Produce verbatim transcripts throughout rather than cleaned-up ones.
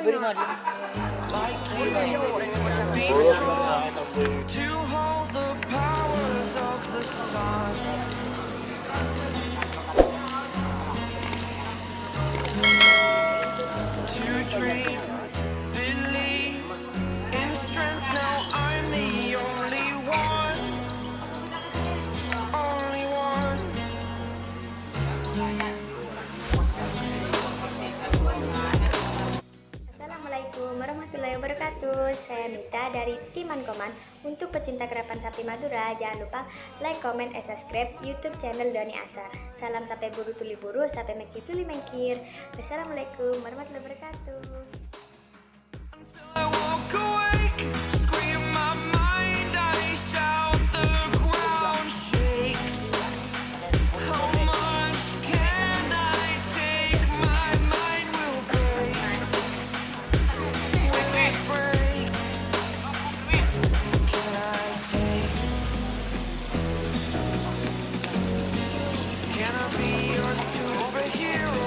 Be strong to hold the powers of the sun. To dream, believe in strength. Now I'm the only one, only one. Assalamualaikum warahmatullahi wabarakatuh. Saya Mita dari tim Ankoman. Untuk pecinta karapan sapi Madura, jangan lupa like, comment, and subscribe YouTube channel Doni Asar. Salam sampè buru tuli buru, sampè mèngkèr tuli mèngkèr. Wassalamualaikum warahmatullahi wabarakatuh. Until I walk awake, scream my mind, I shout, the ground shakes. How much can I take? My mind will break. Will it break? Can I take? Can I be your superhero?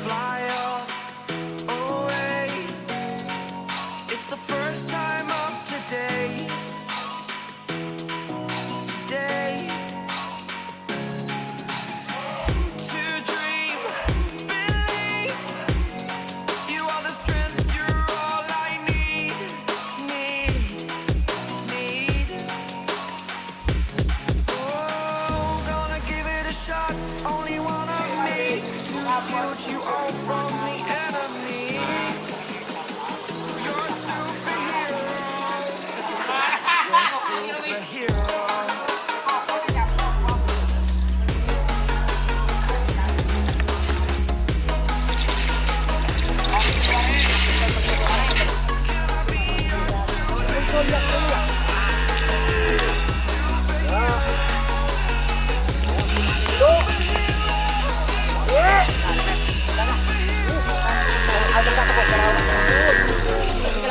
Fly away. It's the first time of today. Today. To dream, believe. You are the strength, you're all I need, need, need. Oh, gonna give it a shot. Only one of me to shield you all from the enemy. You're a superhero. You're a superhero.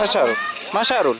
Mas Syarul, Mas Syarul.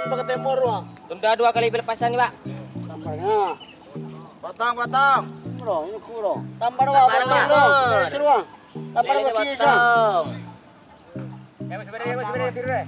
Ka tèmor, wa. Tunda dua kali pelepasan, Pak. Tambana. Potong, potong. Bro, ini bro. Tambana, wa, potong, bro. Seru, wa. Tambana, wa, bisa. Potong. Ya, Mas, beri, ya, Mas, beri, beri.